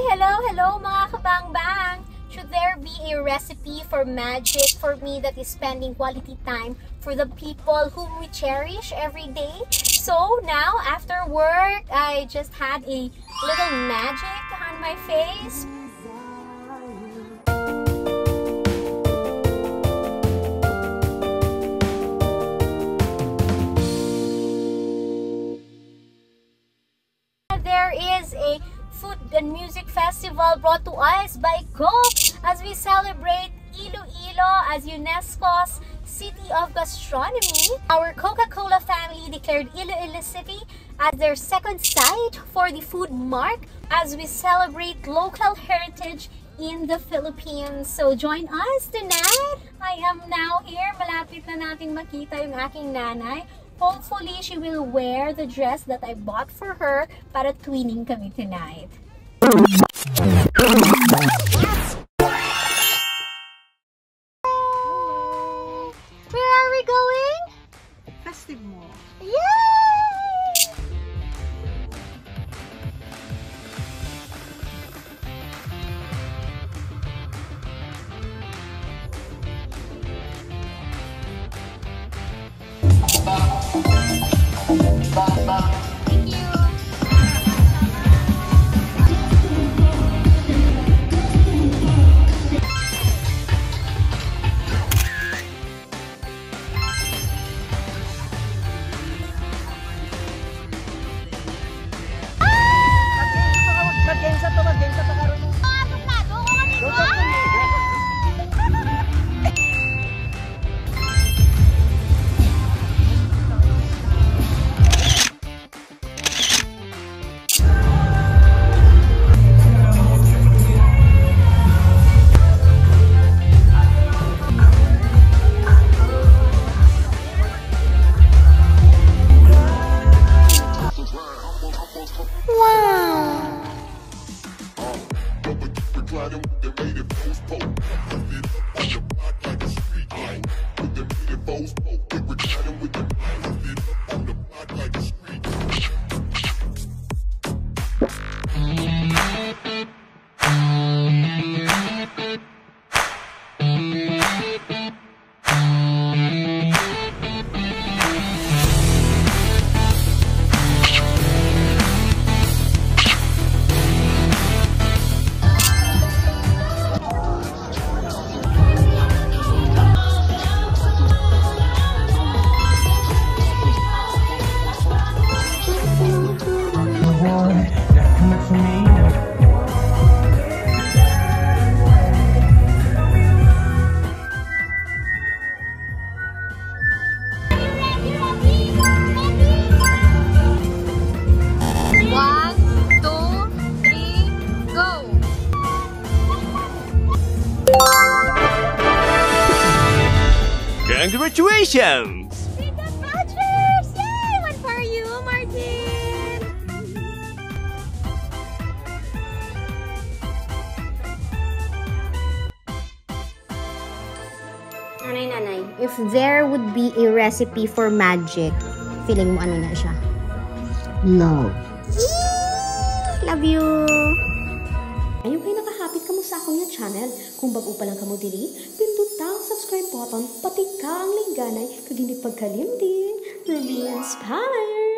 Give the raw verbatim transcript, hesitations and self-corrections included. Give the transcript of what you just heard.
Hello, hello, mga kabangbang! Should there be a recipe for magic for me that is spending quality time for the people whom we cherish every day? So now, after work, I just had a little magic on my face. There is a food and music festival brought to us by Coke as we celebrate Iloilo as UNESCO's City of Gastronomy. Our Coca-Cola family declared Iloilo City as their second site for the food mark as we celebrate local heritage in the Philippines. So join us tonight. I am now here. Malapit na nating makita yung aking nanay. Hopefully, she will wear the dress that I bought for her para twinning kami tonight. Where are we going? Festive Mall. Yay! Thank you. Mag-game sa to, mag-game sa to, karon mo. Ah, suplado ko, maligo. Wow! One, two, three, go! Congratulations! Congratulations! Yay! One for you, Martin! Nanay, nanay, if there would be a recipe for magic, feeling mo ano na siya? Love. Eee! Love you! Ayaw kay nakahapit kamo sa akon nga channel. Kung bag-o pa lang kamo diri, pinduta ang subscribe button, patika ang lingganay, kag hindi pagkalimti, Ruby Inspire!